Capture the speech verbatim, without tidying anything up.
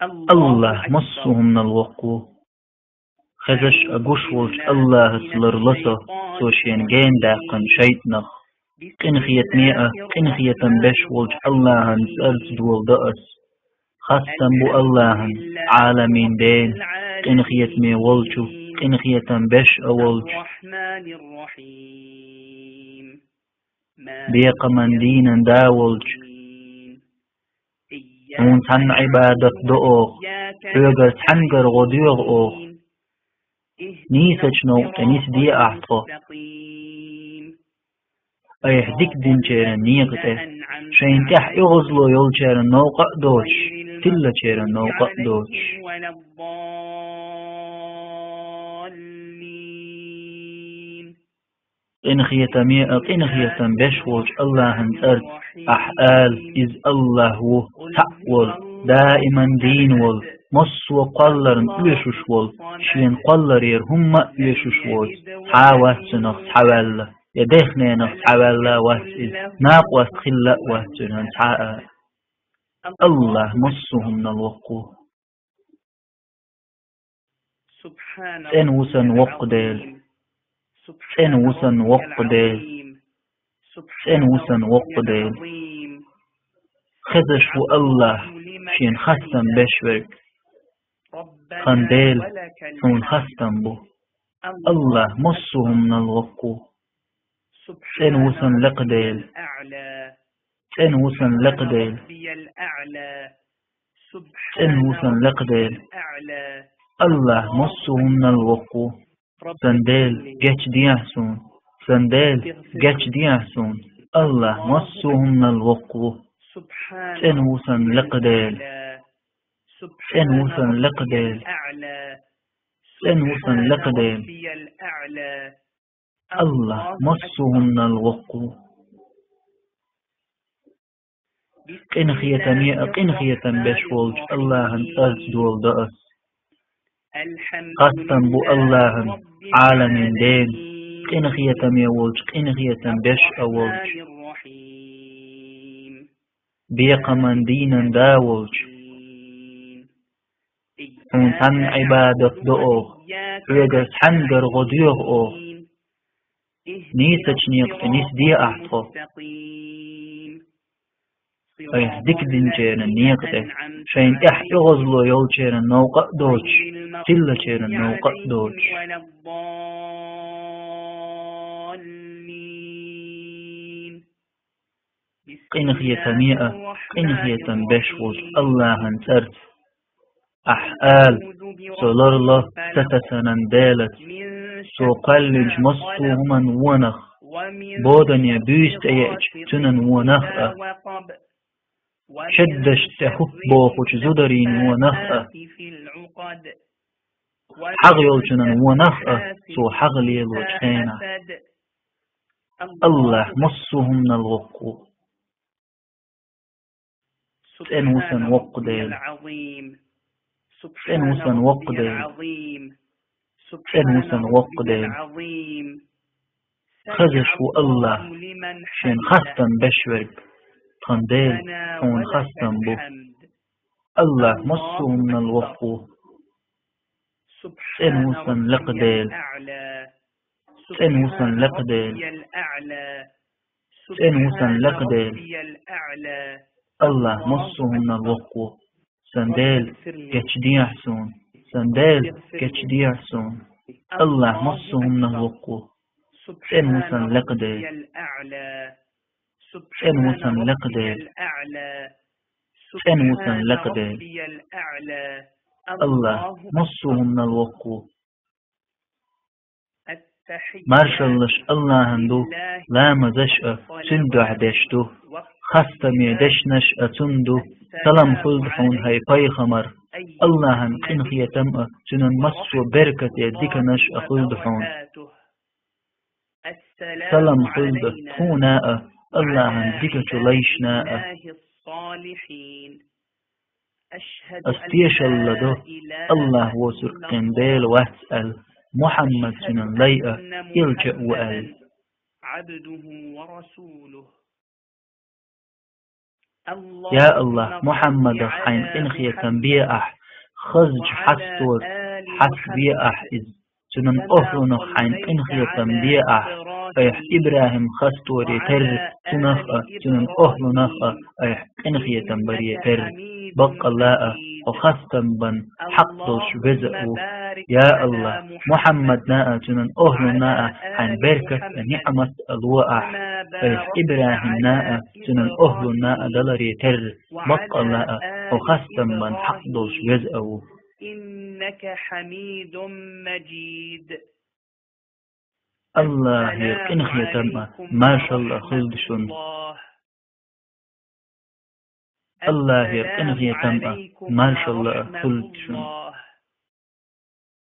АллахӀ массо а хӀуманал воккха ву. Хезаш а гуш волчу АллахӀаца ларло со, цо шена гена даьккхина шайтӀанах. Къинхетаме а, къинхетам беш волчу АллахӀан цӀарца доладо ас. Хастам бу АллахӀан, Ӏаламийн Дена, къинхетаме волчу, къинхетам беш а волчу, бекхаман дийнан Да волчу. Хьуна цхьанна Ӏибадат до оха, хьоьгара цхьаьнгара гӀо доьху оха. Нийсачу новкъа тӀе нисде ахь тхо. Айхьа дика динчеран некъа тӀе, шайна тӀехь оьгӀазло йолчеран новкъа а доцуш, тиллачеран новкъа а доцуш. Къинхетаме а, къинхетам беш волчу АллахӀан цӀарца ахь ала, иза АллахӀ ву, цхьаъ волу, даиман дийна волу, массо а кхолларна оьшуш волу, шена кхолларера хӀумма а оьшуш воцу, цхьа а вац цунах цхьаваьлла, я дехненах цхьаваьлла вац иза, накъост хилла а вац цуьнан цхьа а. АллахӀ массо а хӀуманал воккха ву. ЦӀена ву сан воккха Дела. ЦӀена ву сан воккха Дела. ЦӀена ву сан воккха Дела. Хезаш ву АллахӀ, шена хастам беш верг. Тхан Дела, хьуна хастам бу. АллахӀ массо а хӀуманал воккха ву. ЦӀена ву сан лекха Дела. ЦӀена ву сан лекха Дела. ЦӀена ву сан лекха Дела. АллахӀ массо а хӀуманал воккха ву. Сан Дела, гечдехьа суна. Сан Дела, гечдехьа суна. АллахӀ массо а хӀуманал воккха ву. ЦӀена ву сан лекха Дела. ЦӀена ву сан лекха Дела. ЦӀена ву сан лекха Дела. АллахӀ массо а хӀуманал воккха ву. Къинхетаме а, къинхетам беш волчу АллахӀан цӀарца доладо ас. Хастам бу АллахӀан, Ӏаламийн Дена, къинхетаме волчу, къинхетам беш а волчу, бекхаман дийнан Да волчу. Хьуна цхьанна Ӏибадат до оха, хьоьгара цхьаьнгара гӀо доьху оха. Нийсачу некъа тӀе нисде ахь тхо. Айхьа дика динчеран некъа тӀе, шайна тӀехь оьгӀазло йолчеран новкъа а доцуш, тиллачеран новкъа а доцуш. Къинхетаме а, къинхетам беш волчу АллахӀан цӀарца ахь ала: со ларло са-сасанан Делаца, со кхоьллинчу массо а хӀуманан вонах, бодане буьйса тӀееача цуьнан вонах а, шеддашца тӀе хӀуп бохучу зударийн вонах а, хьагӀ йолчунан вонах а, цо хьагӀ лелочу хенахь. АллахӀ массо а хӀуманал воккха ву. ЦӀена ву сан воккха Дела. ЦӀена ву сан воккха Дела. ЦӀена ву сан воккха Дела. Хезаш ву АллахӀ, шен хастам беш верг. Тхан Дела, хьуна хастам бу. АллахӀ массо а хӀуманал воккха ву. ЦӀена ву сан лекха Дела. ЦӀена ву сан лекха Дела. ЦӀена ву сан лекха Дела. АллахӀ массо а хӀуманал воккха ву. Сан Дела, гечдехьа суна. Сан Дела, гечдехьа суна. АллахӀ массо а хӀуманал воккха ву. ЦӀена ву сан лекха Дела. ЦӀена ву сан лекха Дела. ЦӀена ву сан лекха Дела. АллахӀ массо а хӀуманал воккха ву. Маршаллаш АллахӀан ду, ламазаш а Цуьнан дуьхьа деш ду, хастаме дешнаш а Цунна ду. Салам хуьлда хьуна, хӀай пайхамар, АллахӀан къинхетам а, Цуьнан массо а беркате диканаш а хуьлда хьуна. Салам хуьлда тхуна а, АллахӀан дикачу лайшна а. Ас тешалла до, АллахӀ воцург кхин Дела вац аьлла, Мухьаммад Цуьнан лай а, элча а ву аьлла. Я Аллахь, Мухьаммадах хьайна къинхетам бе ахь, хазачу хьастор хьаст ве ахь иза. Цуьнан охӀлунах хьайна къинхетам бе ахь, айхьа ИбрахӀим хасторе терра, цунах а, цуьнан охӀлунах а айхьа къинхетам баре терра. Баккъалла а, хьо хастам бан хьакъ долуш веза а ву. Я Аллахь, Мухьаммадна а, цуьнан охӀлунна а хьайн беркат а, ниӀмат а ло ахь, айхьа ИбрахӀимна а, цуьнан охӀлунна а даларе терра. Баккъалла а, хьо хастам бан хьакъ долуш веза а ву. إنك حميد مجيد. Аллахьера къинхетам а, маршалла а хуьлда шуна. Аллахьера къинхетам а, маршалла а хуьлда шуна.